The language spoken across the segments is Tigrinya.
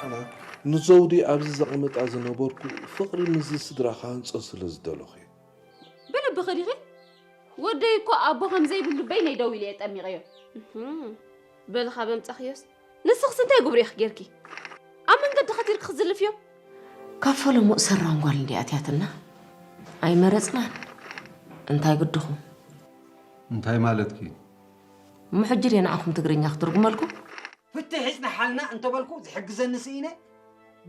ኣነ ንዘውዲ ኣብዚ ዘቐመጣ ዝነበርኩ ፍቕሪ ምስዚ ስድራ ክሃንጾ ስለ ዝደለኹ እየ። ብልብኺ ዲኺ? ወደይ እኮ ኣቦ ከም ዘይብሉ በይነይ ደው ኢለ እየ ጠሚቐዮ። እህም። በሊ ካብ ኣምጻኽዮስ ንስኽስ እንታይ ግብሪ ኢኺ ጌርኪ? ኣብ መንገዲ ከቲርኪ ክትዝልፍዮ? ካብ ፈለሞእ ሰራን ጓል እንድያ ኣትያትና። ኣይመረጽናን። እንታይ ግድኹም? እንታይ ማለትኪ? እሞ ሕጂ ድየ ንዓኹም ትግርኛ ክትርጉመልኩም? ፍትሕ ይጽንሓልና እንተበልኩ ዝሕግዘኒ ስኢነ፣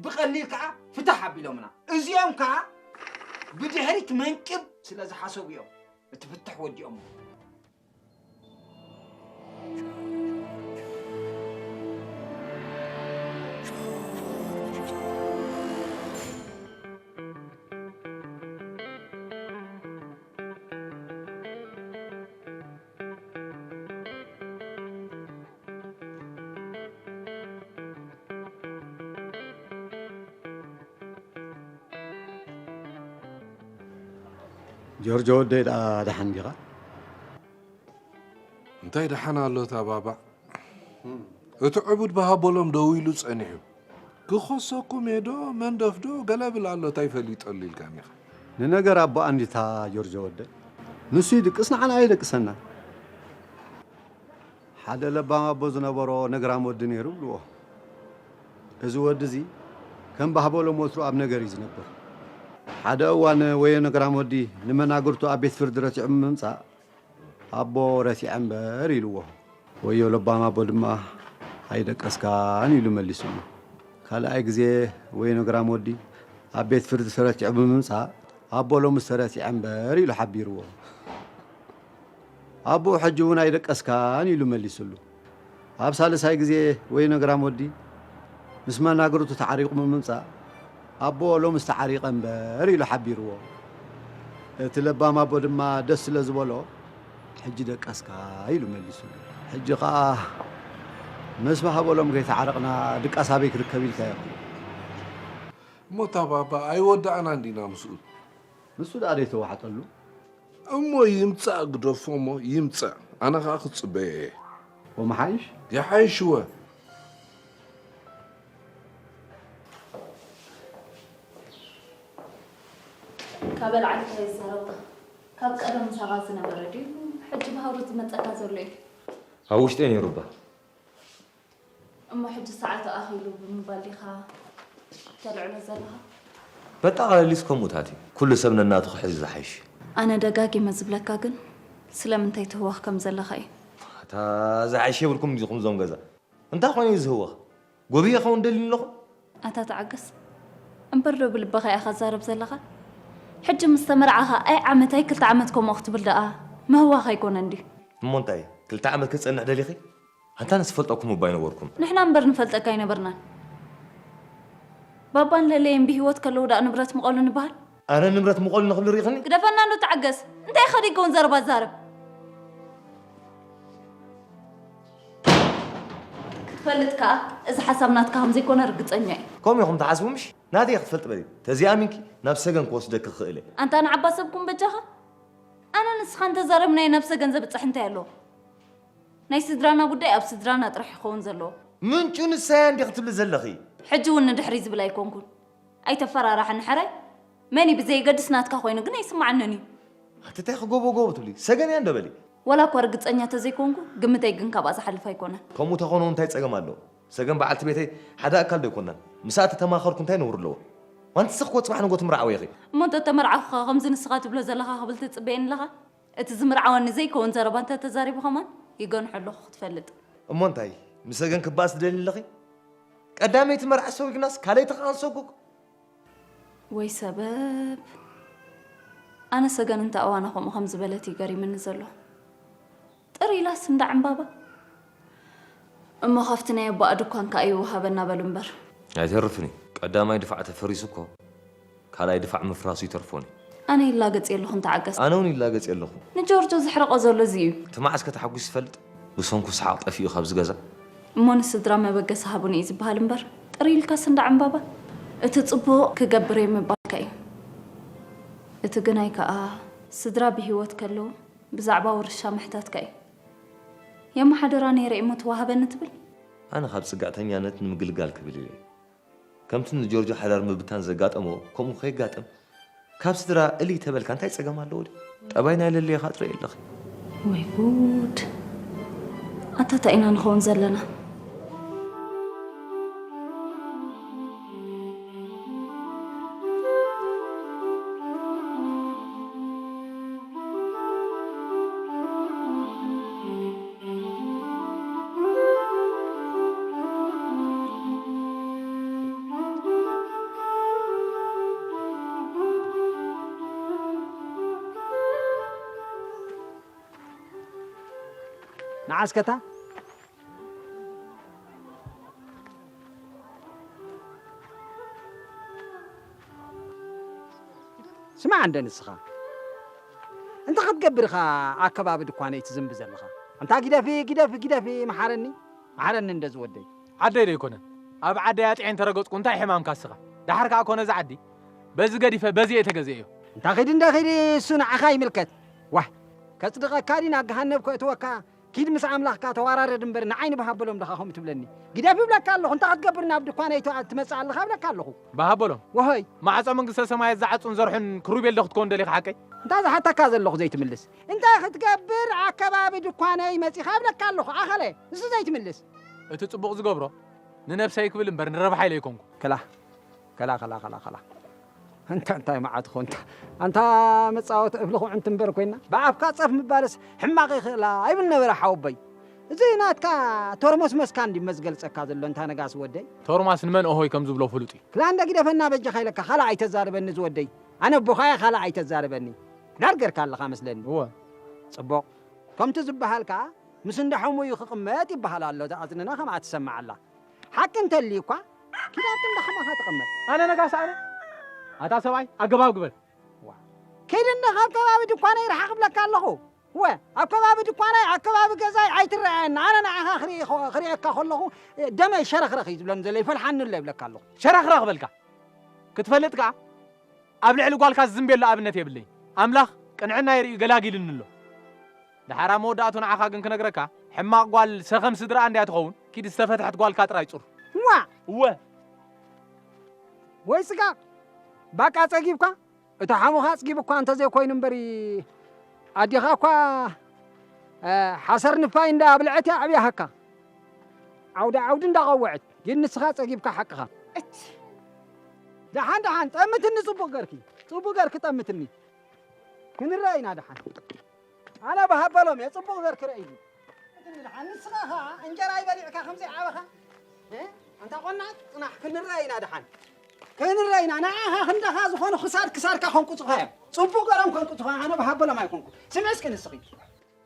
ብቐሊል ከኣ ፍትሕ ኣቢሎምና። እዚኦም ከኣ ብድሕሪት መንቅብ ስለ ዝሓሰቡ እዮም እቲ ፍትሕ ወዲኦሞ። ጆርጆ ወደይ ደኣ ደሓን ዲኻ? እንታይ ደሓን ኣሎ እታ ባባ? እቲ ዕቡድ ብሃቦሎም ደው ኢሉ ጸኒሑ። ክኸሰኩም እየ ዶ መንደፍ ዶ ገለ ብል ኣሎ፣ እንታይ ፈሊጠሉ ኢልካኒ ኢኻ? ንነገር ኣቦኣ እንዲታ ጆርጆ ወደይ። ንሱ ይድቅስ ንዓና ኣየደቅሰና። ሓደ ለባም ኣቦ ዝነበሮ ነግራም ወዲ ነይሩ ብልዎ። እዚ ወዲ እዚ ከም ባህበሎም ወትሩ ኣብ ነገር እዩ ዝነብር። ሓደ እዋን ወዮ ነግራም ወዲ ንመናግርቱ ኣብ ቤት ፍርዲ ረቲዑ ብምምጻእ ኣቦ ረቲዐ እምበር ኢልዎ። ወዮ ለባም ኣቦ ድማ ኣይደቀስካን ኢሉ መሊሱሉ። ካልኣይ ግዜ ወዮ ነግራም ወዲ ኣብ ቤት ፍርዲ ተረቲዑ ብምምጻእ ኣቦ ሎምስ ተረቲዐ እምበር ኢሉ ሓቢርዎ። ኣቦኡ ሕጂ እውን ኣይደቀስካን ኢሉ መሊሱሉ። ኣብ ሳልሳይ ግዜ ወዮ ነግራም ወዲ ምስ መናግርቱ ተዓሪቑ ብምምጻእ ኣቦ ሎምስ ተዓሪቐ እምበር ኢሉ ሓቢርዎ። እቲ ለባም ኣቦ ድማ ደስ ስለ ዝበሎ ሕጂ ደቀስካ ኢሉ መሊሱሉ። ሕጂ ኸኣ ምስ ባሃበሎም ከይተዓረቕና ድቃስ ኣበይ ክርከብ ኢልካ ኢኻ? እሞ እታ ባባ ኣይወዳእናን ዲና ምስኡ? ንሱ ደኣ ደይተዋሕጠሉ? እሞ ይምጻእ ግደፎ እሞ ይምጻእ። ኣነ ኸኣ ክጽበዮ እየ። ወመሓይሽ? ይሓይሽ እወ። ካብ ኣልዓሊ እንታይ ይዛረብካ? ካብ ቀደም ምሳኻ ዝነበረ ድዩ? ሕጂ ብሃውሪ ዝመጸካ ዘሎ እዩ? ኣብ ውሽጢ ነይሩ እባ። እሞ ሕጂ ሰዓቱ ኣኺሉ ብምባል ዲኻ ተልዕሎ ዘለኻ? በቃ ቀለሊስ ከምኡታት እዩ። ኩሉ ሰብ ነናቱ ክሕዝ እዩ ዝሓይሽ። ኣነ ደጋጊመ ዝብለካ ግን ስለምንታይ ትህወኽ ከም ዘለኻ እዩ። ኣታ ዝሓይሽ የብልኩም ዲኹም እዞም ገዛ? እንታይ ኾይኑ እዩ ዝህወኽ? ጎብየ ኸውን ደልዩ ኣለኹ? ኣታ ተዓገስ። እምበር ዶ ብልብኻ ኢኻ ትዛረብ ዘለኻ? ሕጂ ምስ ተመርዓኻ ኣይ ዓመት ኣይ ክልተ ዓመት ከምኡ ክትብል ደኣ ምህዋኽ ኣይኮነን ድዩ? እሞ እንታይ? ክልተ ዓመት ክጸንሕ ደሊኺ? ኣንታ ንስ ፈልጠኩም እባ ኣይነበርኩም። ንሕና እምበር ንፈልጠካ ኣይነበርናን። ባባን ለለየን ብህይወት ከለዉ ደኣ ንብረት ምቐሉ ንበሃል? ኣነ ንብረት ምቐሉ ንኽብል ርኢኽኒ? ግደፈና እንዶ ተዓገስ። እንታይ ኢኻ ደይከውን ዘረባ ትዛረብ? ክትፈልጥ ከኣ እዚ ሓሳብ ናትካ ከም ዘይኮነ ርግጸኛ እየ። ከምኡ ኢኹም ትሓስቡ ምሽ? ናተይ ክትፈልጥ በሊ። ተዘይኣሚንኪ ናብ ሰገን ክወስደኪ ክኽእል እየ። ኣንታ ንዓባ ሰብ ኩን በጃኻ። ኣነ ንስኻ እንተዛረብናዮ ናብ ሰገን ዘብጽሕ እንታይ ኣለዎ? ናይ ስድራና ጉዳይ ኣብ ስድራና ጥራሕ ይኸውን ዘለዎ። ምንጩ ንሳያ እንዲኺ ትብሊ ዘለኺ? ሕጂ እውን ንድሕሪ ዝብል ኣይኮንኩን። ኣይተፈራራሕኒ ሕራይ። መን እዩ ብዘየገድስ ናትካ ኮይኑ ግን ኣይስማዓንን እዩ። ኣቲ እንታይ ክጎቦጎቦ ትብሊ? ሰገን እያ እንዶ በሊ። ዋላ እኳ ርግጸኛ ተዘይኮንኩ፣ ግምተይ ግን ካብኣ ዝሓልፍ ኣይኮነን። ከምኡ ተኾነ እንታይ ጸገም ኣለዎ? ሰገን በዓልቲ ቤተይ ሓደ ኣካል ዶ ኣይኮናን? ምስኣ ተተማኸርኩ እንታይ ነውሪ ኣለዎ? ኣንቲ ስኽ እኮ ጽባሕ ንጎ ትምርዓዊ ኢኺ። እሞ እንተ ተመርዓኹ ኸ ከምዚ ንስኻ ትብሎ ዘለኻ ክብል ትጽበየኒ ኣለኻ? እቲ ዝምርዓወኒ ዘይከውን ዘረባ እንተ ተዛሪቡ ኸማን ይገንሖ ኣለኹ ክትፈልጥ። እሞ እንታይ፣ ምስ ሰገን ክበኣስ ትደልዪ ኣለኺ? ቀዳመይቲ መርዓ ሰጒግናስ ካልኣይቲ ኸኣ ንሰጉግ። ወይ ሰበብ። ኣነ ሰገን እንተ ኣዋና ከምኡ ከም ዝበለት እዩ ገሪምኒ ዘሎ። ጥር ኢላስ እንዳ ዕምባባ። እሞ ካብቲ ናይ ኣቦኣ ድኳን ከኣ ይወሃበና በሉ እምበር። ኣይተርፍን እዩ። ቀዳማይ ድፋዕ ተፈሪሱ እኮ፣ ካልኣይ ድፋዕ ምፍራሱ ይተርፎን እዩ። ኣነ ይላገጽ የለኹን፣ ተዓገስ። ኣነ እውን ይላገጽ የለኹ። ንጆርጆ ዝሕርቆ ዘሎ እዚ እዩ። እቲ መዓስ ከተሓጒስ ትፈልጥ? ብሰንኩ ሰሓቕ ጠፊኡ ካብዚ ገዛ። እሞ ንስድራ መበገሲ ሃቡኒ እዩ ዝበሃል እምበር፣ ጥር ኢልካስ እንዳ ዕምባባ። እቲ ጽቡቕ ክገብር እየ ምባልካ እዩ። እቲ ግናይ ከኣ፣ ስድራ ብህይወት ከለዉ ብዛዕባ ውርሻ ምሕታትካ እዩ። የመሓደራ ነይረ እሞ ተዋህበኒ ትብል? ኣነ ካብ ጽግዕተኛነት ንምግልጋል ክብል ኢለ። ከምቲ ንጆርጆ ሓዳር ምብታን ዘጋጠሞ፣ ከምኡ ከይጋጠም፣ ካብ ስድራ እልይ ተበልካ እንታይ ጸገም ኣለዎ ድዩ? ጠባይ ናይ ለለየኻ ጥራይ ኣለኺ። ወይ ጉድ! ኣታ እንታይ ኢና ንኸውን ዘለና? ንዓስከታ ስማዕ እንደ ንስኻ። እንታይ ክትገብር ኢኻ ኣከባቢ ድኳነይ ትዝንቢ ዘለኻ? ኣንታ ግደፊ፣ ግደፊ፣ ግደፊ፣ መሓረኒ፣ መሓረኒ እንደ ዝወደይ። ዓደይ ዶ ኣይኮነን? ኣብ ዓደይ ኣጥዒ እንተረገጽኩ እንታይ ሕማምካ እስኻ? ደሓር ከኣ ኮነ እዚ ዓዲ፣ በዚ ገዲፈ፣ በዚ እየ ተገዚአዮ። እንታ ኺድ እንደ ኺድ፣ እሱ ንዓኻ ይምልከት። ዋህ፣ ከጽድቐካ ድዩ ናብ ገሃነብ ከእትወካ? ኪድ ምስ ኣምላኽካ ተዋራረድ እምበር፣ ንዓይ ንበሃበሎም ደኻ ከምኡ ትብለኒ? ግደፍ ይብለካ ኣለኹ። እንታይ ክትገብር ናብ ድኳነይ ትመጽእ ኣለኻ እብለካ ኣለኹ። በሃበሎም። ወሆይ። ማዕጾ መንግስተ ሰማያት ዝዓጹን ዘርሑን ክሩቤል ዶ ክትከውን ደሊኻ ሓቀይ? እንታይ ዝሓተካ ዘለኹ ዘይትምልስ? እንታይ ክትገብር ኣከባቢ ድኳነይ መጺኻ እብለካ ኣለኹ። ኣኸለ፣ እሱ ዘይትምልስ? እቲ ጽቡቕ ዝገብሮ ንነብሰይ ክብል እምበር ንረብሓ ኢለ ኣይኮንኩ። ከላ፣ ከላ፣ ከላ፣ ከላ፣ ከላ። ኣንታ እንታይ መዓት ኾንታ? ኣንታ መጻወቲ እፍሊ ኩዕንቲ እምበር ኮይና። ብኣፍካ ጸፍ ምባልስ ሕማቕ ይኽእላ ኣይብል ነበረ ሓወቦይ። እዚ ናትካ ቶርሞስ መስካ እንዲ መዝገልጸካ ዘሎ እንታ ነጋሲ ወደይ። ቶርማስ ንመን ኦሆይ ከም ዝብሎ ፍሉጥ እዩ። ክላ እንደ ግደፈና በጃኻ ኢለካ ካልእ ኣይተዛርበኒ ዝወደይ። ኣነ ኣቦኻ'የ ካልእ ኣይተዛርበኒ። ዳር ገርካ ኣለኻ መስለኒ። እወ። ጽቡቕ። ከምቲ ዝበሃል ከኣ ምስ እንዳ ሕሙዩ ክቕመጥ ይበሃል ኣሎ። እዛ እዝንና ከምኣ ትሰምዕ ኣላ። ሓቂ እንተልዩ እኳ ኪድ ኣብቲ እንዳ ሕማኻ ተቐመጥ። ኣነ ነጋሲ ኣነ? ኣታ ሰብኣይ ኣገባብ ግበር። ዋ። ኪድ እንዳ ካብ ከባቢ ድኳነይ ርሓቕ እብለካ ኣለኹ። ወ፣ ኣብ ከባቢ ድኳነይ፣ ኣብ ከባቢ ገዛይ ኣይትረኣየኒ። ኣነ ንዓኻ ክርኢ-፣ ክርእየካ ከለኹ ደመይ ሸረኽረኽ እዩ ዝብለኒ ዘሎ፣ ይፈልሓኒ ኣሎ ይብለካ ኣለኹ። ሸረኽረኽ በልካ። ክትፈልጥ ከኣ ኣብ ልዕሊ ጓልካ ዝዝንብየሉ ኣብነት የብለይን። ኣምላኽ ቅንዕናይ ርእዩ ገላጊሉኒ ኣሎ። ደሓር ኣብ መወዳእቱ ንዓኻ ግን ክነግረካ፣ ሕማቕ ጓል ሰኸም ስድራኣ እንድያ ትኸውን፣ ኪድ ዝተፈትሐት ጓልካ ጥራይ ጹር። ዋእ! እወ። ወይ ስጋ፣ ባቃ ጸጊብካ? እቲ ሓሙኻ ኣጽጊቡ እኳ እንተዘይኮይኑ እምበሪ፣ ኣዴኻ እኳ፣ እ፣ ሓሰር ንፋይ እንዳ ኣብልዐት እያ ኣዕብያሃካ። ዓውዲ ዓውዲ እንዳቐወዐት፣ ግን ንስኻ ጸጊብካ ሓቅኻ። እች። ደሓን፣ ደሓን፣ ጠምትኒ ጽቡቕ ገርኪ። ጽቡቕ ገርኪ ጠምትኒ። ክንረአ ኢና ደሓን። ኣነ ብሃበሎም እየ፣ ጽቡቕ ገርኪ ረእይኒ። ንስኻ ኸኣ እንጀራ ይበሊዕካ ከም ዘይዓበኻ? እ? ኣንታ ቆናዕ፣ ጽናሕ፣ ክንረአ ኢና ደሓን። ክንረአ ኢና። ንዓኻ ክንዳኻ ዝኾኑ ክሳድ ክሳድካ ከንቁጽኻ እዮም። ጽቡቕ ገሮም ከንቁጽኻ፣ ኣነ ብሃበሎም ኣይኮንኩ። ስምዒ እስኪ ንስኺ።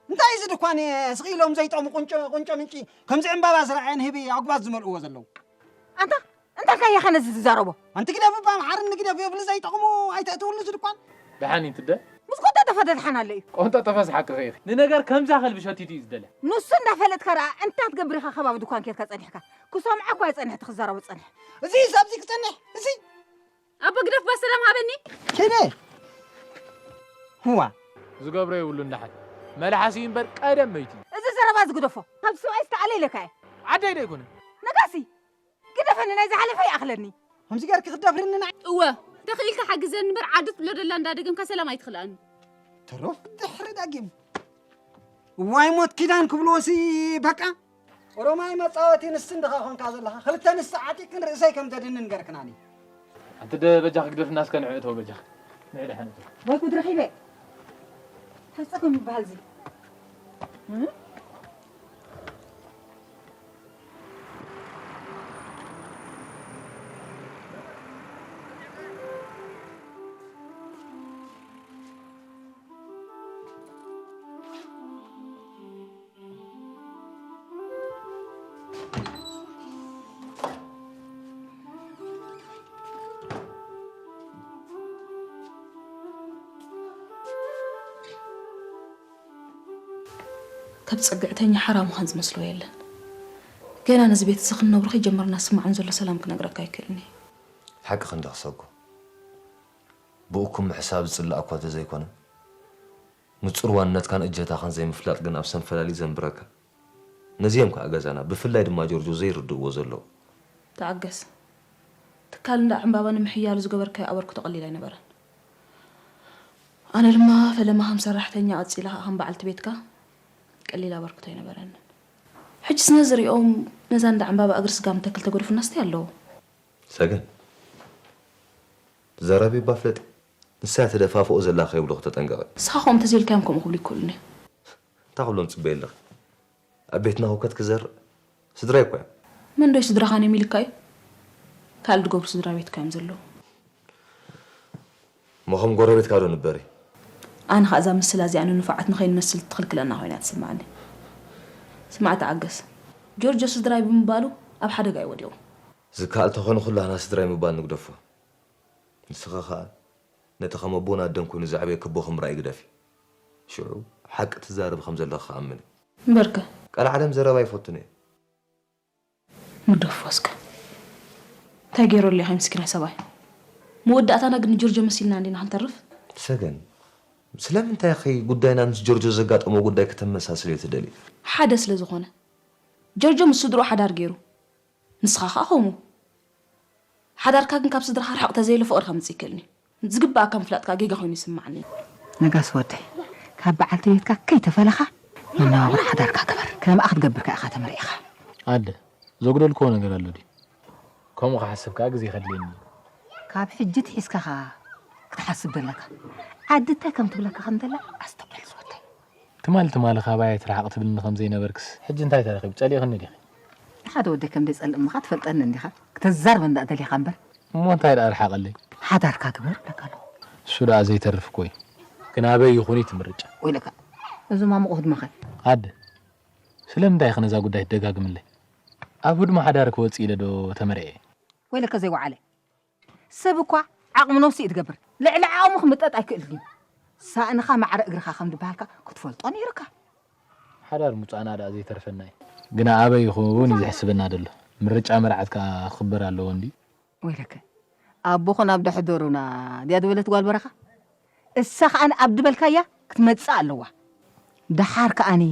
እንታይ እዚ ድኳን ስቕ ኢሎም ዘይጠሙ ቁንጮ፣ ቁንጮ ምንጪ፣ ከምዚ ዕምባባ ዝረኣየ ንህቢ ኣጉባዝ ዝመልእዎ ዘለዉ? ኣንታ፣ እንታይ ካየኸ ነዚ ዝዛረቦ? ኣንቲ ግደፍ እባ፣ መሓርኒ ግደፍ፣ ይብሉ ዘይጠቕሙ ኣይተእትውሉ እዚ ድኳን። ደሓን እዩ ትደ? ምስ ቆንጠጠፈ ደድሓን ኣሎ እዩ። ቆንጠጠፈስ ሓቅኺ ኢኺ። ንነገር ከምዛ ከልቢ ሸቲቱ እዩ ዝደለ። ንሱ እንዳፈለጥካ ደኣ እንታይ ትገብር ኢኻ ከባቢ ድኳን ኬድካ ጸኒሕካ? ክሰምዖ እኳ ይጸንሕ እቲ ክዛረቦ ዝጸንሐ። እዚ ሰብዚ ክጸንሕ፣ እዚ ኣቦ ግደፍ ባሰላም ሃበኒ። ኪደ። ህዋ። ዝገብሮ የብሉን ደሓን። መልሓስ እዩ እምበር ቀደም መይቱ እዩ። እዚ ዘረባ ዝግደፎ። ካብ ሰብኣይ ዝተኣለ ኢለካ እየ። ዓደይ ዶ ኣይኮነን? ነጋሲ። ግደፈኒ፣ ናይ ዝሓለፈ ይኣኽለኒ። ከምዚ ጌርኪ ክትደፍርኒ ንዓይ? እወ፣ ተኽኢልካ ሓግዘኒ እምበር ዓዲ ትብሎ ደላ እንዳደገምካ ሰላም ኣይትኽልኣኒ። ትሩፍ ድሕሪ ዳግም። እዋይ ሞት ኪዳን ክብልዎሲ በቃ። ኦሮማይ መጻወቲ ንስቲ እንድኻ ኾንካ ዘለኻ። ክልተ ንስቲ ዓጢቅክን ርእሰይ ከም ዘድንን ገርክናኒ። ኣንቲ ደ በጃ ክግደፍና እስከ ንዕእተው በጃ። ንዕደ ሓንቶ። ወይ ጉድ ረኺበ። ሓጸኩም ይበሃል እዚ። ካብ ጸግዕተኛ ሓራ ምዃን ዝመስሎ የለን። ገና ነዚ ቤት እዚ ክንነብሮ ከይጀመርና ዝስማዓኒ ዘሎ ሰላም ክነግረካ ኣይክእልን እየ። ሓቂ ክንዲ ክሰብኮ ብእኩም ምሕሳብ ዝጽላእ እኳ ተዘይኮነ ንጹር ዋንነትካን እጀታኻን ዘይምፍላጥ ግን ኣብ ሰንፈላል እዩ ዘንብረካ። ነዚኦም ከኣ ገዛና ብፍላይ ድማ ጆርጆ ዘይርድእዎ ዘለዉ። ተዓገስ። ትካል እንዳ ዕምባባ ንምሕያሉ ዝገበርካዮ ኣበርክቶ ቀሊል ኣይነበረን። ኣነ ድማ ፈለማ ከም ሰራሕተኛ ቀጺለ ከኣ ከም በዓልቲ ቤትካ ቀሊል ኣበርክቶ ኣይነበረንን። ሕጂ ስነ ዝሪኦም ነዛ እንዳ ዕምባባ እግሪ ስጋ ምተክል ተገድፉና ስታይ ኣለዉ። ሰገን ትዛረቢ እባ ፍለጢ። ንሳ እያ ተደፋፍኦ ዘላ ከይብሉኺ ተጠንቀቒ። ንስኻ ከምኡ እንተዘይልካዮም ከምኡ ክብሉ ይክእሉን እዮም። እንታይ ክብሎም ትጽበዪ ኣለኺ? ኣብ ቤትና ህውከት ክዘርእ ስድራይ እኮ እዮም። መን ዶ እዩ ስድራኻ ነሚልካ እዩ? ካልእ ድገብሩ ስድራ ቤትካ እዮም ዘለዉ። እሞ ከም ጎረቤትካ ዶ ንበሪ? ኣነ ኸኣ እዛ ምስላ እዚኣ ንንፉዓት ንኸይንመስል ትኽልክለና ኮይና ትስምዓኒ። ስማዕ ተዓገስ። ጆርጆ ስድራይ ብምባሉ ኣብ ሓደጋ እዩ ወዲቑ። ዝከኣል ተኾይኑ ኩላህና ስድራይ ምባል ንግደፎ። ንስኺ ኸኣ ነቲ ከም ኣቦን ኣደን ኮይኑ ዘዕበየኪ ኣቦኺ ምርኣይ ግደፊ። ሽዑ ሓቂ ትዛረቢ ከም ዘለኺ ክኣምን እየ። እምበርከ። ቀልዓለም ዘረባ ኣይፈቱን እየ። ንግደፎ እስከ። እንታይ ገይሩ ኣሎ ኢኻ ምስኪናይ ሰብኣይ? መወዳእታና ግን ንጆርጆ መሲልና እንዲና ክንተርፍ? ሰገን፣ ስለምንታይ ኢኺ ጉዳይና ምስ ጆርጆ ዘጋጠሞ ጉዳይ ከተመሳስልዮ ትደልዪ? ሓደ ስለ ዝኾነ። ጆርጆ ምስ ስድርኡ ሓዳር ገይሩ። ንስኻ ኸኣ ከምኡ። ሓዳርካ ግን ካብ ስድራኻ ርሕቕ ተዘይኢሉ ፍቕሪ ከምጽእ ይክእልኒ። ዝግብኣካ ምፍላጥ ከኣ ጌጋ ኮይኑ ይስምዓኒ። ነጋሲ ወደይ፣ ካብ በዓልቲ ቤትካ ከይተፈለኻ መነባብሮ ሓዳርካ ግበር። ከማኣ ክትገብር ከኣ ኢኻ ተመሪዕኻ። ኣደ፣ ዘጉደልክዎ ነገር ኣሎ ድዩ? ከምኡ ክሓስብ ከኣ ግዜ ከድልየኒ እዩ። ካብ ሕጂ ኣትሒዝካ ኢኻ ክትሓስብ ዘለካ። ዓዲ እንታይ ከም ትብለካ ከም ዘላ ኣስተውዕል ዝወደይ። ትማሊ ትማሊ ካባይ ኣይትርሓቕ ትብልኒ ከም ዘይነበርክስ ሕጂ እንታይ ተረኺቡ? ጸሊእኽኒ ዲኺ? ንሓደ ወደይ ከም ዘይጸልእ እምኻ ትፈልጠኒ እንዲኻ። ክተዛርበኒ ደኣ ደሊኻ እምበር። እሞ እንታይ ደኣ ርሓቐለይ? ሓዳርካ ግበር እብለካ ኣለኹ። እሱ ደኣ ዘይተርፍ እኮ እዩ። ግን ኣበይ ይኹን እዩ እቲ ምርጫ። ወይለካ፣ እዚ ማሙቕ ህድሞኸ? ኣደ፣ ስለምንታይ ኢኺ ነዛ ጉዳይ ትደጋግምለይ? ኣብ ህድሞ ሓዳር ክወጽእ ኢለ ዶ ተመርዕየ? ወይለከ ዘይወዓለ። ሰብ እኳ ዓቕሚ ነብሱ እዩ ትገብር። ልዕሊ ዓቕሙ ክምጠጥ ኣይክእልን እዩ። ሳእንኻ ማዕረ እግርኻ ከም ዝበሃልካ ክትፈልጦ ነይሩካ። ሓዳር ምውጻእና ደኣ ዘይተርፈና እዩ። ግና ኣበይ ይኹን እዩ ዘሕስበና ዘሎ። ምርጫ መርዓት ከኣ ክኽበር ኣለዎ እንድዩ። ወይለከ ኣቦኹ ናብ ደሕደሩና ድያ ዝበለት ጓል በረኻ? እሳ ከኣ ኣብ ዝበልካያ ክትመጽእ ኣለዋ። ደሓር ከኣኒ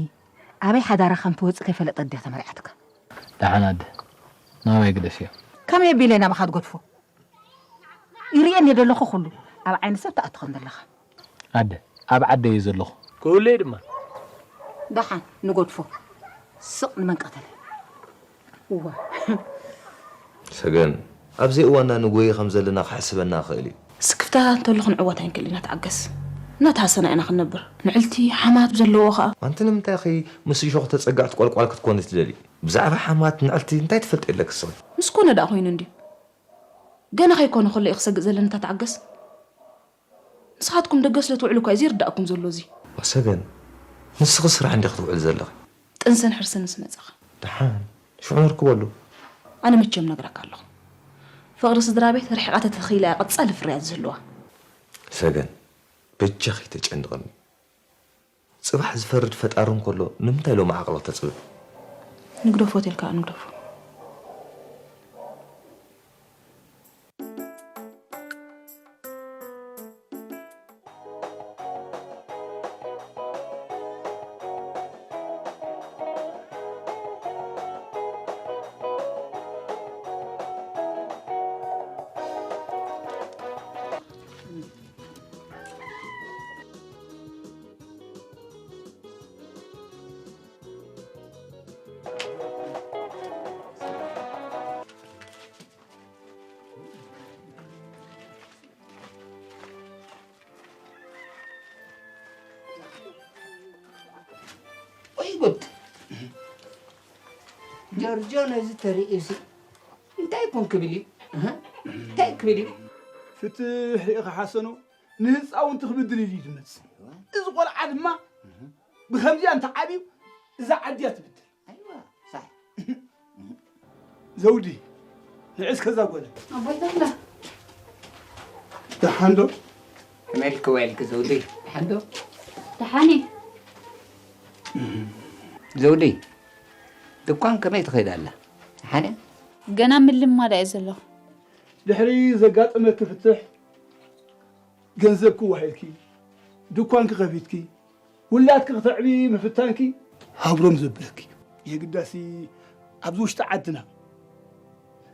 ኣበይ ሓዳራ ከም ትወጽእ ከይፈለጠት ድያ ተመርዓትካ? ደሓን ኣደ ናባይ ግደፍዮ። ከመይ ኣቢለ ናባኻ ትገድፎ? ይርእየኒ ዘለኹ ኩሉ ኣብ ዓይኒ ሰብ ትኣቱ ከም ዘለኻ። ኣደ ኣብ ዓደይ እየ ዘለኹ። ክህሉ እየ ድማ። ደሓን ንገድፎ። ስቕ ንመን ቀተለ? እዋ ሰገን፣ ኣብ ዘይእዋንና ንጎዪ ከም ዘለና ክሕስበና ይኽእል እዩ። ስክፍታታት እንተሎ ክንዕወት ኣይንክእል ኢና፣ ተዓገስ። እናተሃሰና ኢና ክንነብር። ንዕልቲ፣ ሓማት ዘለዎ ኸኣ። ኣንቲ ንምንታይ ኢኺ ምስ እሾኽ ተጸጋዕቲ ቆልቋል ክትኮኒ ትደልዪ? ብዛዕባ ሓማት ንዕልቲ እንታይ ትፈልጢ ኣለኪ እስኺ? ምስ ኮነ ደኣ ኮይኑ እንድዩ። ገና ከይኮነ ከሎ እዩ ክሰግእ ዘለኒ፣ እታ ተዓገስ። ንስኻትኩም ደገ ስለ ትውዕሉ እኳ እዩ ዘይርድኣኩም ዘሎ እዚ። ሰገን፣ ንስኺ ስራሕ እንዲኺ ትውዕሊ ዘለኺ። ጥንስን ሕርስን ምስ መጻኻ። ደሓን፣ ሽዑ ነርክበሉ። ኣነ መቸም ነግረካ ኣለኹ። ፍቕሪ ስድራ ቤት ርሒቓ ተተኺላ እያ ቀጻሊ ፍርያት ዝህልዋ። ሰገን፣ በጃኺ ተጨንቕኒ። ጽባሕ ዝፈርድ ፈጣሪ እንከሎ ንምንታይ ሎሚ ዓቕሊ ክተጽብብ? ንግደፎ ተልካ ንግደፎ። ጉድ! ጆርጆ ነዚ ተርእዩሲ እንታይ ኮን ክብል እዩ? እህ? እንታይ ክብል እዩ? ፍትሕ ርኢኻ ሓሰኖ፣ ንህፃውንቲ ክብድል ኢሉ እዩ ዝመፅእ። እዚ ቆልዓ ድማ ብኸምዚኣ እንተዓብዩ እዛ ዓዲ እያ ትብድል። ኣይዋ፣ ሳሕ። ዘውዲ፣ ንዒ እስከ እዛ ጓል። ኣቦይ ተኽለ። ደሓን ዶ? ከመይ ኢልኪ ውዒልኪ ዘውዲ? ደሓን ዶ? ደሓን እየ። ዘውዲ፣ ድኳን ከመይ ትኸይድ ኣላ? ደሓን እያ? ገና ምልማዳ እየ ዘለኹ። ድሕሪ ዘጋጠመኪ ፍትሕ፣ ገንዘብኪ ዋሂልኪ፣ ድኳንኪ ከፊትኪ፣ ውላድኪ ክተዕቢ ምፍታንኪ ሃብሮም ዘብለኪ። የግዳሲ ኣብዚ ውሽጢ ዓድና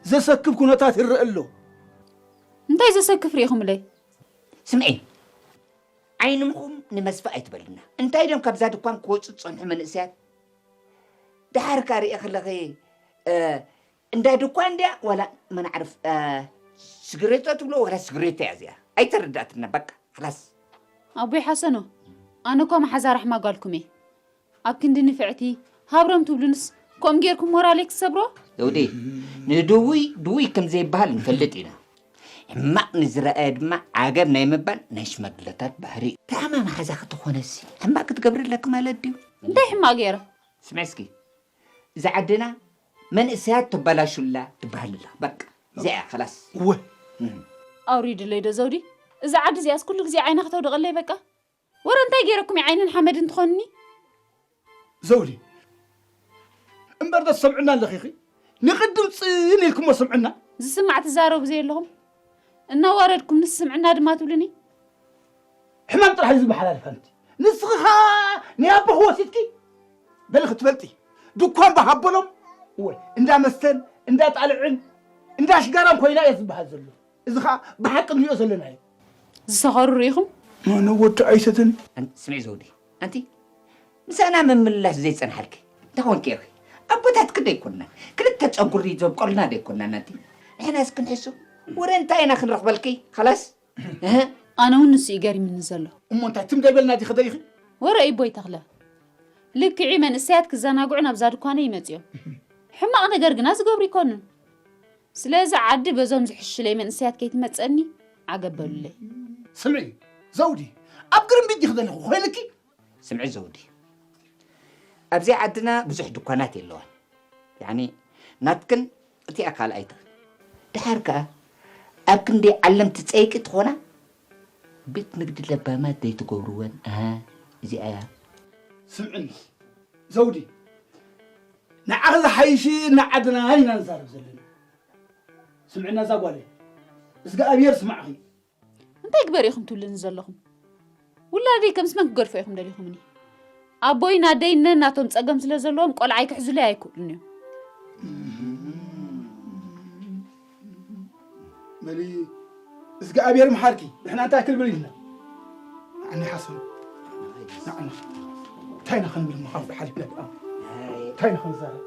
ዘሰክፍ ኩነታት ይረአ ኣሎ። እንታይ ዘሰክፍ ርኢኹምለይ? ስምዒ፣ ዓይንምኹም ንመስፈ ኣይትበልና። እንታይ ድዮም ካብዛ ድኳን ክወፁ ዝፀንሑ መንእሰያት? ደሓር ከኣ ርኤ ከለኺ፣ እ፣ እንዳ ድኳን እንድያ ዋላ መናዕርፍ፣ እ፣ ስግሬቶ ትብሎ ዋላ ስግሬቶ እያ እዚኣ? ኣይተረዳእትና፣ በቃ፣ ኸላስ። ኣቦይ ሓሰኖ፣ ኣነ እኮ መሓዛ ራሕማ ጓልኩም እየ። ኣብ ክንዲ ንፍዕቲ፣ ሃብሮም ትብሉንስ፣ ከምኡ ጌርኩም ሞራለይ ክትሰብሮ? ዘውዲ፣ ንድውይ ድውይ ከም ዘይበሃል ንፈልጥ ኢና። ሕማቕ ንዝረኣየ ድማ ዓገብ ናይ ምባል ናይ ሽማግለታት ባህሪ እዩ። ታማ መሓዛ ከተኾነሲ ሕማቕ ክትገብሪ ኣለኪ ማለት ድዩ? እንታይ ሕማቕ ገይረ? ስምዒ እስኪ፣ እዛ ዓድና መንእሰያት ተባላሹላ ትበሃል ኣላ። በቃ፣ እዚኣ እያ፣ ኸላስ። እወ። እም። ኣውሪድለይ ዶ ዘውዲ? እዛ ዓዲ እዚኣስ ኩሉ ግዜ ዓይና ክተውድቐለይ በቃ? ወረ እንታይ ገይረኩም እየ ዓይንን ሓመድን ትኾኑኒ? ዘውዲ፣ እምበር ዶ ትሰምዕና ኣለኺ ኢኺ? ንቕድም ጽን ኢልኩሞ ስምዕና። ዝስማዕ ትዛረቡ ዘየለኹም። እናዋረድኩምንስ ስምዕና ድማ ትብሉኒ? ሕማም ጥራሕ እዩ ዝበሓላልፍ ኣንቲ። ንስኺ ኸኣ ናይ ኣቦኺ ወሲድኪ? በሊ ክትፈልጢ። ድኳን ብሃበሎም፣ እወ፣ እንዳ መስተን፣ እንዳ ጣልዕን፣ እንዳ ሽጋራን ኮይና እያ ዝበሃል ዘሎ። እዚ ኸኣ ብሓቂ ንሪኦ ዘለና እዩ። ዝሰኸሩ ርኢኹም? ኣነ ወዲ ኣይሰተን። ኣን-፣ ስምዒ ዘውዲ፣ ኣንቲ ምሳና ምምልላስ ዘይጸንሓልኪ እንታይ ኮንኪ ኢኺ? ኣቦታትኪ ዶ ኣይኮንናን? ክልተ ጨጉሪ ዘብቆልና ዶ ኣይኮንናን ኣንቲ? ንሕናስ ክንሕሱ ወረ እንታይ ኢና ክንረኽበልኪ? ኸላስ? እህ? ኣነ እውን ንሱ እዩ ገሪምኒ ዘሎ። እሞ እንታይ ትም ዘይበልና ዲኺ ደሊኺ? ወረ ኢቦይ ተኽለ፣ ልክዒ መንእሰያት ክዘናግዑ ናብዛ ድኳነይ ይመጽኡ እዮም። ሕማቕ ነገር ግና ዝገብሩ ኣይኮኑን። ስለዚ ዓዲ በዞም ዝሕሽለይ መንእሰያት ከይትመጸኒ ዓገብ በሉለይ። ስምዒ ዘውዲ፣ ኣብ ግርምቢጥ ዲኺ ዘለኺ ኮይንኪ? ስምዒ ዘውዲ፣ ኣብዚ ዓድና ብዙሕ ድኳናት የለዋን። ያዕኒ ናትክን እቲኣ ካልኣይትኽን። ደሓር ከኣ ኣብ ክንደይ ዓለም ትጸይቂ ትኾና? ቤት ንግዲ ለባማት ዘይትገብርወን፣ ኣሃ፣ እዚኣ እያ። ስምዕኒ ዘውዲ፣ ንዓኺ ዝሓይሽ ንዓድና ኢና ንዛረብ ዘለና። ስምዕና እዛ ጓለይ፣ እግዚኣብሔር ስማዕኺ። እንታይ ግበር ኢኹም ትብልኒ ዘለኹም? ውላደይ ከምስ መን ክገድፎ ኢኹም ደሊኹምኒ? ኣቦይን ኣደይን ነናቶም ጸገም ስለ ዘለዎም ቆልዓይ ክሕዙለይ ኣይክእሉን እዮም። በሊ እግዚኣብሔር ምሓርኪ፣ ንሕና እንታይ ክንብል ኢልና? ንዓኒ ሓሰቡ። ንዓኒ። እንታይ ኢና ክንብል እሞ ካብዚ ሓሊፍና ደኣ? እንታይ ኢና ክንዛረብ?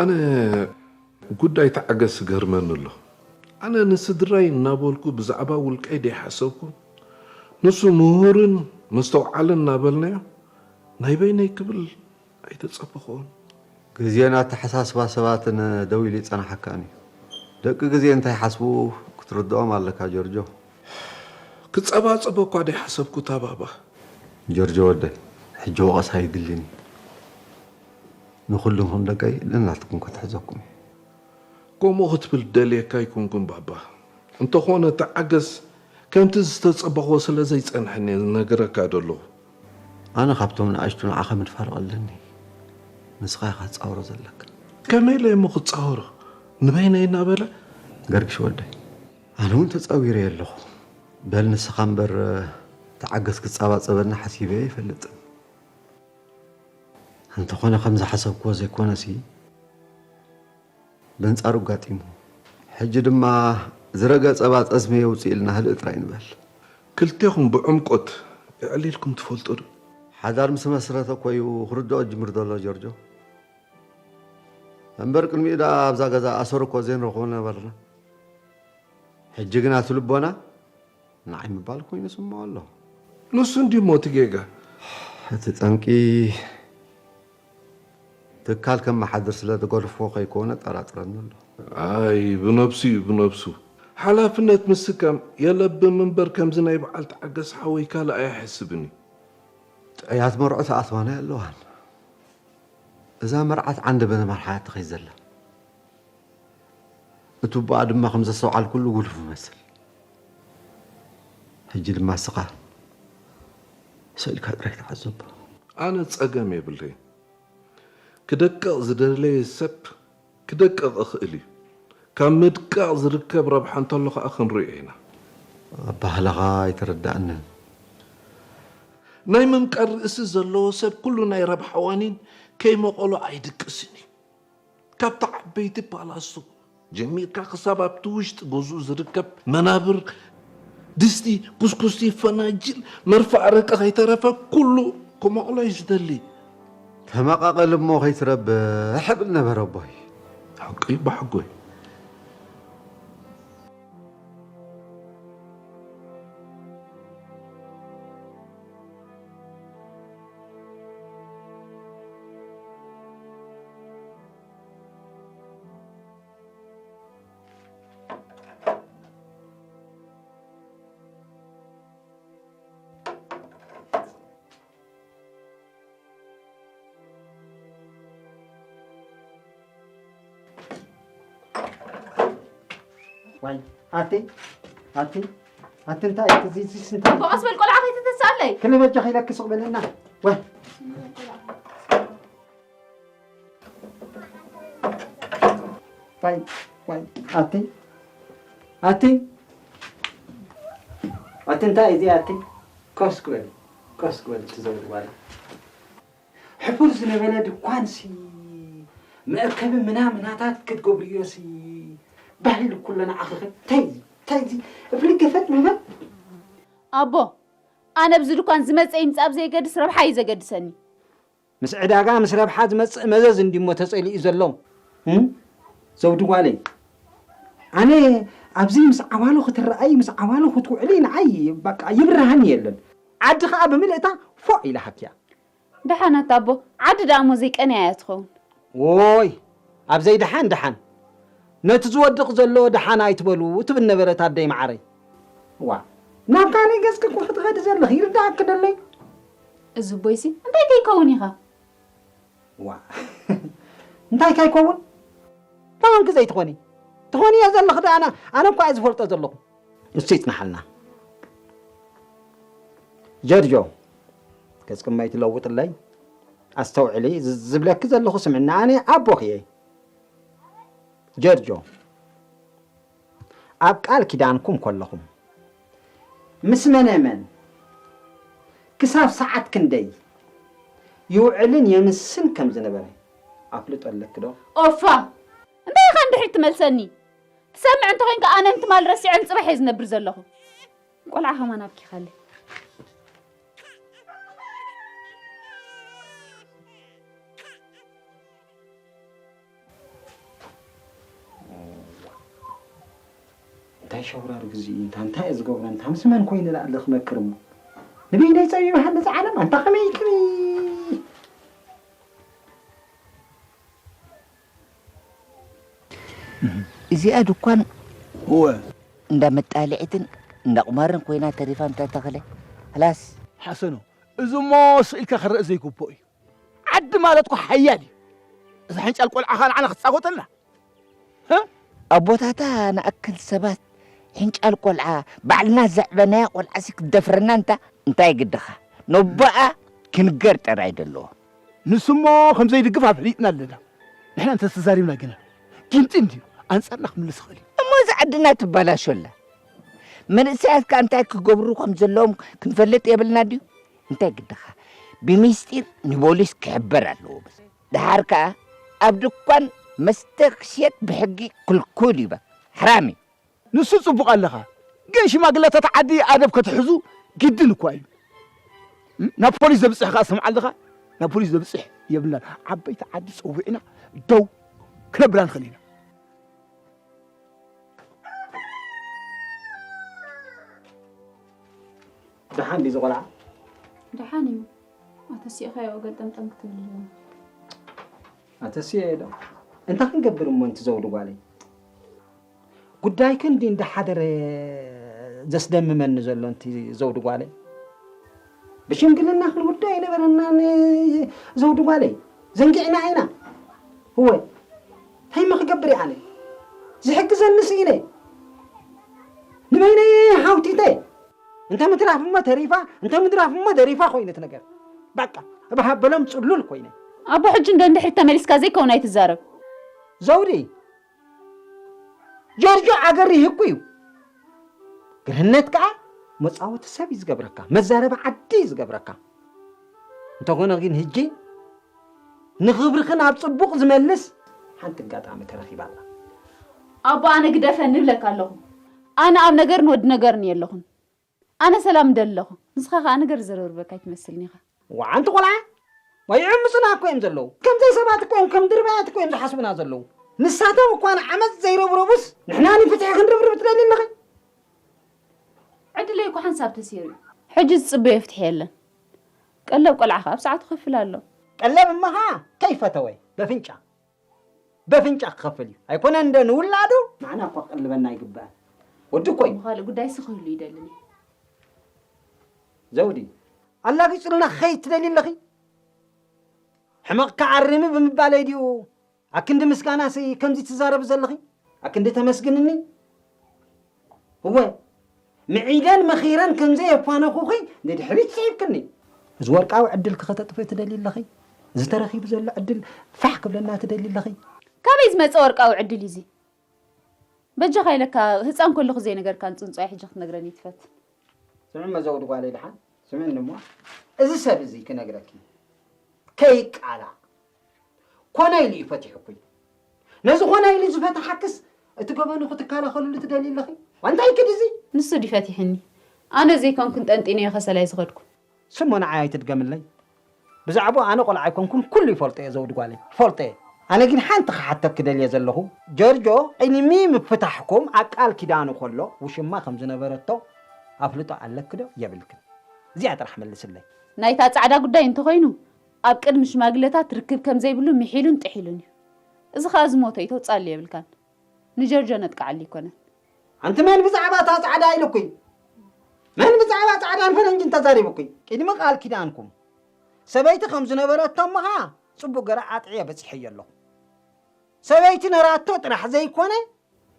ኣነ ጉዳይ ተዓገስ ይገርመኒ ኣሎ። ኣነ ንስድራይ እናበልኩ ብዛዕባ ውልቀይ ደይሓሰብኩ፣ ንሱ ምሁርን መስተውዓልን እናበልናዮ ናይ በይነይ ክብል ኣይተጸበኹዎን። ግዜን ኣተሓሳስባ ሰባትን ደው ኢሉ ይጸናሓካን እዩ። ደቂ ግዜ እንታይ ይሓስቡ ክትርድኦም ኣለካ ጆርጆ። ክጸባጸቦ እኳ ደይሓሰብኩ እታ ባባ። ጆርጆ ወደይ፣ ሕጂ ወቐሳ ኣይድልን እዩ። ንኹልንኹም ደቀይ ነናትኩም ክትሕዘኩም እየ። ከምኡ ክትብል ደልየካ ኣይኮንኩን ባባ። እንተኾነ ተዓገስ፣ ከምቲ ዝተጸበኽዎ ስለ ዘይጸንሐኒ እየ ዝነግረካ ዘለኹ። ኣነ ካብቶም ንኣሽቱ ንዓኻ ምድፋር ቀለኒ። ንስኻ ኢኻ ትጻወሮ ዘለካ። ከመይ ኢለ እሞ ክጻወሮ? ንበይነይ እናበለ? ገርግሽ ወደይ፣ ኣነ እውን ተጻዊረ ኣለኹ። በል ንስኻ እምበር ተዓገስ ክጻባጸበና ሓሲበ ኣይፈልጥን። እንተኾነ ከም ዝሓሰብክዎ ዘይኮነሲ፣ በንጻሩ ኣጋጢሙ። ሕጂ ድማ ዝረገ ጸባ ጠስሚ የውጽእ ኢልና ህልእ ጥራይ ንበል። ክልቴኹም ብዕምቆት ኣዕሊልኩም ትፈልጡ ዶ? ሓዳር ምስ መስረተ እኮ እዩ ክርድኦ ጅምር ዘሎ ጆርጆ። እምበር ቅድሚኡ ደኣ ኣብዛ ገዛ ኣሰር እኮ ዘይንረኽቦ ነበርና። ሕጂ ግን ኣቲ ልቦና ንዓይ ምባል ኮይኑ ስምዖ ኣሎ። ንሱ እንድዩ እሞ እቲ ጌጋ። እቲ ጠንቂ ትካል ከመሓድር ስለ ዝገደፍዎ ከይኮነ ጠራጥረኒ ኣሎ። ኣይ ብነብሱ እዩ ብነብሱ። ሓላፍነት ምስካም የለብም እምበር ከምዚ ናይ በዓል ተዓገስ ሓወይ ካልእ ኣይሕስብን እዩ። ጥዑያት መርዑ ተኣትዋና ኣለዋን። እዛ መርዓት ዓንደበ መርሓ ትኸይድ ዘላ። እቲ ኣቦኣ ድማ ከም ዘስተውዓልኩሉ ጉሉፍ ይመስል። ሕጂ ድማ እስኻ ስእልካ ጥራይ ተዓዘቦ። ኣነ ጸገም የብለይን። ክደቅቕ ዝደለየ ሰብ ክደቅቕ እኽእል እዩ። ካብ ምድቃቕ ዝርከብ ረብሓ እንተሎ ኸኣ ክንሪኦ ኢና። ኣባህላኻ ኣይተረድኣንን። ናይ ምምቃር ርእሲ ዘለዎ ሰብ ኩሉ ናይ ረብሓ ዋኒን ከይመቐሎ ኣይድቅስን እዩ። ካብቲ ዓበይቲ ፓላሶ ጀሚርካ ክሳብ ኣብቲ ውሽጢ ገዝኡ ዝርከብ መናብር፣ ድስቲ፣ ኩስኩስቲ፣ ፈናጅል፣ መርፍእ ኣረቂ ከይተረፈ ኩሉ ክመቕሎ እዩ ዝደሊ። ተመቓቐል እሞ ከይትረብሕ እብል ነበረ ኣቦይ። ሓቂ እዩ ኣቦሓጎይ። ዋይ ኣቲ ኣቲ ኣቲ እንታይ እቲ ዚዚስ እንታይ ኣቦ ቀስ በል ቆልዓ ከይተተስኣለይ ክልበጃ ከይለክ ሱቕ በለና ዋይ ዋይ ዋይ ኣቲ ኣቲ ኣቲ እንታይ እዚ ኣቲ ኮስ ክበል ኮስ ክበል ትዘውር ጓል ሕፉር ዝነበረ ድኳንሲ መእከቢ ምናምናታት ክትገብርዮሲ ባህል ኩሎ ንዓኺ እንታይ እንታይ እዚ እፍሊ ገፈጥ ምበል ኣቦ ኣነ ብዚ ድኳን ዝመፀ ይምፃእ ብዘይገድስ ረብሓ እዩ ዘገድሰኒ ምስ ዕዳጋ ምስ ረብሓ ዝመፅእ መዘዝ እንዲሞ ተፀሊኡ ዘሎ እም? ዘውዲ ጓለይ ኣነ ኣብዚ ምስ ዓዋሉ ክትረኣይ ምስ ዓዋሉ ክትውዕሊ ንዓይ በቃ ይብርሃኒ የለን ዓዲ ከዓ ብምልእታ ፎዕ ኢላ ሃብኪያ ደሓን ኣታ ኣቦ፣ ዓዲ ደኣ እሞ ዘይቀንያ እያ ትኸውን። ዎይ፣ ኣብ ዘይደሓን ደሓን፣ ነቲ ዝወድቕ ዘሎ ደሓን ኣይትበሉ ትብል ነበረት ኣደይ መዓረይ። ዋእ፣ ናብ ካልእ ገጽኪ እኮ ክትኸዲ ዘለኺ ይርድኣኪ ዶ ኣሎ እዩ? እዚ ኣቦይሲ እንታይ ከይከውን ኢኻ? ዋእ፣ እንታይ ከይከውን? ተኾንኪ ዘይትኾኒ፣ ትኾንዮ ዘለኺ ደኣ ኣነ፣ ኣነ እኳ እየ ዝፈልጦ ዘለኹ። ንሱ ይጽንሓልና። ጀርጆ፣ ገጽኪ እሞ ኣይትለውጥለይ። ኣስተውዕሊ፣ እዚ ዝብለኪ ዘለኹ ስምዕኒ፣ ኣነ ኣቦኺ እየ። ጀርጆ፣ ኣብ ቃል ኪዳንኩም ከለኹም ምስ መነ መን ክሳብ ሰዓት ክንደይ ይውዕልን የምስን ከም ዝነበረ ኣፍልጦ ኣለኪ ዶ? ኦፋ! እንታይ ኢኻ ንድሕሪት ትመልሰኒ? ትሰምዕ እንተኾይንካ ኣነ ንትማል ረሲዐን ጽባሕ እየ ዝነብር ዘለኹ። ቆልዓ ከማን ኣብኪኻለይ። እንታይ ሸውራር ግዜ እዩ እንታ እንታይ እየ ዝገብሮ እንታ ምስ መን ኮይነ ዳኣ ክመክር እሞ ንበይነይ ፀቢብ ሃለ እዚ ዓለም ኣንታ ከመይ ከመይ እዚኣ ድኳን እወ እንዳ መጣልዒትን እንዳ ቁማርን ኮይና ተሪፋ እንተ ተኽለ ኽላስ ሓሰኖ እዚ እሞ ስኢልካ ክረእ ዘይግብኦ እዩ ዓዲ ማለት እኮ ሓያል እዩ እዛ ሕንጫል ቆልዓ ኸኣ ንዓና ክትጻወተልና ኣቦታታ ንኣክል ሰባት ሕንጫል ቆልዓ ባዕልና ዘዕበናያ ቆልዓሲ ክትደፍረና እንታ እንታይ ግድኻ ነቦኣ ክንገር ጥራይ ደለዎ ንስሞ ከም ዘይድግፍ ኣፍሊጥና ኣለና ንሕና እንተተዛሪብና ግና ጊንጢ እንድዩ ኣንጻርና ክምልስ ይኽእል እዩ እሞ እዚ ዓድና ትበላሾ ኣላ መንእሰያት ከኣ እንታይ ክገብሩ ከም ዘለዎም ክንፈልጥ የብልና ድዩ እንታይ ግድኻ ብሚስጢር ንቦሊስ ክሕበር ኣለዎ በስ ደሓር ከኣ ኣብ ድኳን መስተ ክሽየጥ ብሕጊ ክልኩል እዩ። በቃ ሓራም እዩ። ንሱ ጽቡቕ ኣለኻ፣ ግን ሽማግለታት ዓዲ ኣደብ ክትሕዙ ግድን እኳ እዩ። እም? ናብ ፖሊስ ዘብጽሕ ከኣ ስምዓ ኣለኻ፣ ናብ ፖሊስ ዘብጽሕ የብልናን። ዓበይቲ ዓዲ ጸዊዕና ደው ክነብላ ንኽእል ኢና። ደሓን ድዩ እዚ ቆልዓ? ደሓን እዩ። ኣተሲእኻዮ ገልጠምጠም ክትብል ኣለዎ። ኣተሲኤ ዶ? እንታይ ክንገብር እሞ፣ እንቲ ዘውዲ ጓለይ? ጉዳይኪ እንዲ እንዳሓደረ ዘስደምመኒ ዘሎ፣ እንቲ ዘውዲ ጓለይ። ብሽምግልናኺ ጉዳይ ኣይነበረናን፣ ዘውዲ ጓለይ። ዘንጊዕና ኢና። እወ፣ እንታይ እሞ ክገብር እየ ኣነ? ዝሕግዘኒ ስኢነ። ንበይነይ ሃውቲተ። እንተ ምትራፍ እሞ ተሪፋ፣ እንተ ምድራፍ እሞ ደሪፋ ኮይነት ነገር። በቃ፣ እብ ሃበሎም ጽሉል ኮይነ። ኣቦ፣ ሕጂ እንዶ እንድሕሪት ተመሊስካ ዘይከውን ኣይትዛረብ። ዘውዲ፣ ጆርጆ ኣገሪህ እኮ እዩ። ግርህነት ከኣ መጻወቲ ሰብ እዩ ዝገብረካ፣ መዛረቢ ዓዲ እዩ ዝገብረካ። እንተኾነ ግን፣ ሕጂ ንኽብርኽን ኣብ ጽቡቕ ዝመልስ ሓንቲ ኣጋጣሚ ተረኺባ ኣላ። ኣቦ፣ ኣነ ግደፈኒ እብለካ ኣለኹ። ኣነ ኣብ ነገርን ወዲ ነገርን የለኹን። ኣነ ሰላም እደሊ ኣለኹ። ንስኻ ኸኣ ነገር ዘረብርበካ ኣይትመስልን ኢኻ። ዋዓንቲ ቆልዓ፣ ወይ ዕምጽና እኮ እዮም ዘለዉ። ከምዘይ ሰባት እኮ እዮም፣ ከም ድርባያት እኮ እዮም ዝሓስቡና ዘለዉ። ንሳቶም እኳ ንዓመጽ ዘይረብረቡስ፣ ንሕና ንፍትሒ ክንርብርብ ትደልዩ ኣለኺ? ዕድለይ እኮ ሓንሳብ ተሰይሩ እዩ። ሕጂ ዝጽበዮ ፍትሒ የለን። ቀለብ ቆልዓ ኸኣ ኣብ ሰዓቱ ክኸፍል ኣሎ። ቀለብ እሞ ኸኣ ከይፈተወ፣ በፍንጫ። በፍንጫ ክኸፍል እዩ። ኣይኮነን እንደ ንውላዱ፣ ንዓና እኳ ክቕልበና ኣይግባእን። ወዲ እኮ እዩ። እሞ ካልእ ጉዳይሲ ክህሉ ይደልን እዩ። ዘውዲ፣ ኣላጊጹልና ክኸይድ ትደልዪ ኣለኺ? ሕመቕካ ኣርሚ ብምባለይ ድዩ ኣክንዲ ምስጋናሲ ከምዚ ትዛረቢ ዘለኺ? ኣክንዲ ተመስግንኒ? እወ፣ ምዒደን መኺረን ከም ዘየፋነኹኺ ንድሕሪት ስሒብክኒ። እዚ ወርቃዊ ዕድልኪ ከተጥፍኢ ትደልዪ ኣለኺ? እዚ ተረኺቡ ዘሎ ዕድል ፋሕ ክብለና ትደልዪ ኣለኺ? ካበይ ዝመጸ ወርቃዊ ዕድል እዩ እዚ? በጃኻ ኢለካ ህጻን ከለኹ ዘይነገርካን ጽንጽዋይ ሕጂ ክትነግረኒ ትፈትን? ስምዒ እሞ ዘውዲ ጓለይ ደሓን፣ ስምዕኒ እሞ። እዚ ሰብ እዚ ክነግረኪ ከይቃላዕ ኮነ ኢሉ እዩ ፈቲሑኩይ። ነዚ ኮነ ኢሉ ዝፈትሓክስ እቲ ገበኑ ክትከላኸልሉ ትደልዪ ኣለኺ? ዋንታይ ክድ እዚ? ንሱ ድዩ ፈቲሕኒ? ኣነ ዘይኮንኩን ጠንጢነዮ ከሰላይ ዝኸድኩ። ስሞ ንዓይ ኣይትድገምለይ። ብዛዕባኡ ኣነ ቆልዓ ኣይኮንኩን፣ ኩሉ ይፈልጦ እየ ዘውዲ ጓለይ፣ ይፈልጦ እየ። ኣነ ግን ሓንቲ ክሓተኪ ደልየ ዘለኹ፣ ጀርጆ ቅድሚ ምፍታሕኩም ኣብ ቃል ኪዳኑ ከሎ ውሽማ ከም ዝነበረቶ ኣፍልጦ ኣለኪ ዶ የብልክን? እዚኣ ጥራሕ መልስለይ። ናይታ ጻዕዳ ጉዳይ እንተኾይኑ፣ ኣብ ቅድሚ ሽማግለታት ርክብ ከም ዘይብሉ ምሒሉን ጥሒሉን እዩ። እዚ ኸኣ ዝሞተ እዩ፣ ተውጻኣሉ የብልካን። ንጀርጆ ነጥቅዓሉ ኣይኮነን። ኣንቲ መን ብዛዕባ እታ ጻዕዳ ኢሉኩይ? መን ብዛዕባ ጻዕዳን ፈረንጅን ተዛሪቡኩይ? ቅድሚ ቃል ኪዳንኩም ሰበይቲ ከም ዝነበረቶ እሞ ኸኣ ጽቡቕ ገይረ ኣጥዕየ በጺሐዮ ኣለኹ። ሰበይቲ ነራቶ ጥራሕ ዘይኮነ፣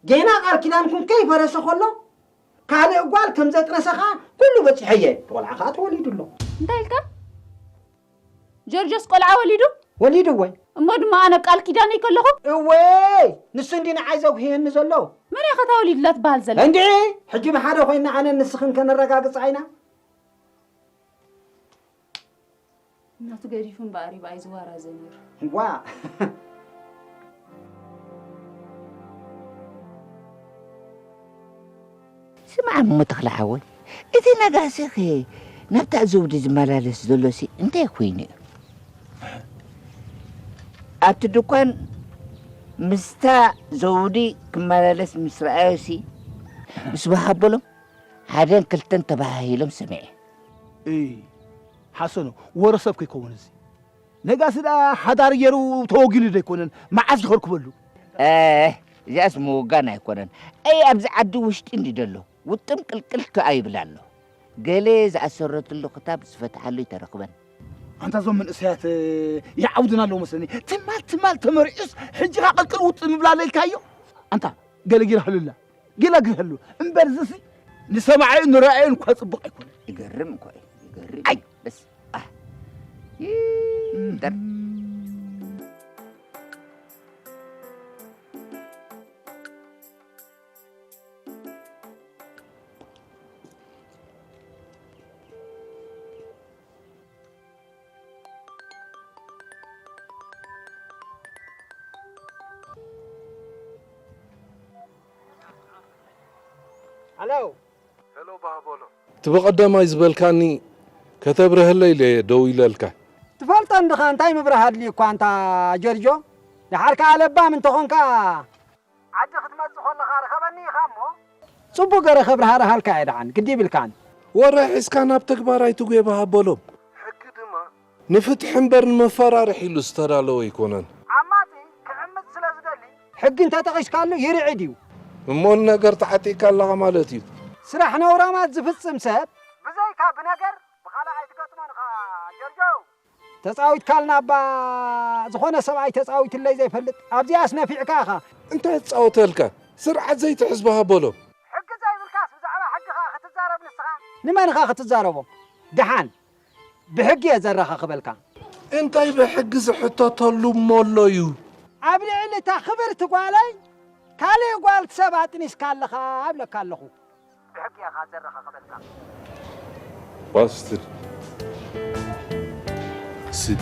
ጌና ቃል ኪዳንኩም ከይፈረሰ ከሎ፣ ካልእ ጓል ከም ዘጥነሰ ኸኣ ኩሉ በጺሐየ። ቆልዓ ኸኣ ተወሊዱ ኣሎ። እንታይ ኢልካ? ጆርጆስ ቆልዓ ወሊዱ? ወሊዱ እወ። እሞ ድማ ኣነ ቃል ኪዳነይ ከለኹ? እወ፣ ንሱ እንዲ ንዓይ ዘጉህየኒ ዘሎ። መን እያ ኸ እታ ወሊዱላ ትበሃል ዘላ? እንድዒ፣ ሕጂ ብሓደ ኮይና ኣነን ንስኽን ከነረጋግጻ ኢና። እናቱ ገዲፉ እምበኣር እዩ ብኣይ ዝዋራዘ ነይሩ። ዋ! ስማዕ እሞ ተኽለ ሓወይ፣ እቲ ነጋሲኸ ናብታ ዘውዲ ዝመላለስ ዘሎሲ እንታይ ኮይኑ እዩ? ኣብቲ ድኳን ምስታ ዘውዲ ክመላለስ ምስ ረኣዮሲ፣ ምስ በሃበሎም ሓደን ክልተን ተበሃሂሎም ሰሚዐ። እይ፣ ሓሰኑ፣ ወረ ሰብ ከይከውን እዚ። ነጋሲ ደኣ ሓዳር ገይሩ ተወጊኑ ዶ ኣይኮነን? መዓስ ይኸርክበሉ? ኤህ፣ እዚኣስ ምውጋን ኣይኮነን። ኣይ፣ ኣብዚ ዓዲ ውሽጢ እንዲ ደሎ፣ ውጥም ቅልቅል ከኣ ይብል ኣሎ። ገለ ዝኣሰረትሉ ክታብ ዝፈትሓሉ ኣይተረኽበን። ኣንታ እዞም መንእሰያት፣ እ፣ ይዓውዱና ኣለዉ መስለኒ። ትማል፣ ትማል ተመሪዑስ፣ ሕጂ ኸኣ ቅልቅል ውጥም ይብል ኣሎ ኢልካዮ? ኣንታ፣ ገለ ጊራ ህሉላ። ገለ ጊራ ህሉ። እምበር እዚሲ፣ ንሰማዓዩ ንረኣዩ እንኳ ጽቡቕ ኣይኮነን። ይገርም እኮ እዩ። ይገርም። ኣይ! በስ። ኣህ። ይደር። ሄሎ። ሄሎ፣ ባህ በሎ። እቲ ብቐደማይ ዝበልካኒ ከተብርሀለይ ኢለ እየ ደው ኢለልካ። ትፈልጦ እንድኻ እንታይ ምብራህ ኣድልዩኳ ኣንታ ጆርጆ? ደሓር ከኣ ለባም እንተኾንካ ዓዲ ክትመጽእ ከለኻ ርኸበኒ ኢኻ እሞ። ጽቡቕ ገረ ከብርሃርሃልካ እየ ደሓን፣ ግዲ ይብልካን። ወረ ሒዝካ ናብ ተግባር ኣይትጉየ፣ ባህ በሎም። ሕጊ ድማ ንፍትሒ እምበር ንመፈራርሒ ኢሉ ዝተዳለወ ኣይኮነን። ዓማጺ ክዕምጽ ስለ ዝደሊ ሕጊ እንተጠቒስካሉ ይርዕድ እዩ። እሞ ንነገር ተዓጢቕካ ኣለኻ ማለት እዩ። ስራሕ ነውራማት ዝፍጽም ሰብ ብዘይካ ብነገር ብኻልእ ኣይትገጥሞን ኢኻ ጆርጆ። ተጻዊትካልና እባ ዝኾነ ሰብኣይ ተጻዊትለይ ዘይፈልጥ ኣብዚኣስ ነፊዕካ ኢኻ። እንታይ ትጻወተልካ? ስርዓት ዘይትሕዝ ባህ በሎም። ሕጊ ዘይብልካስ ብዛዕባ ሕጊ ኸኣ ክትዛረብ ንስኻ? ንመን ኢኻ ክትዛረቦ? ደሓን ብሕጊ እየ ዘረኻኽበልካ። እንታይ ብሕጊ ዝሕተተሉ እሞ ኣሎ እዩ? ኣብ ልዕሊ እታ ክብርቲ ጓለይ ካልእ ጓል ሰብ ኣጥኒስካ ኣለኻ እብለካ ኣለኹ። ብሕጊ እየ ኸኣ ዘረኻኽበልካ። ባስትድ ስዲ።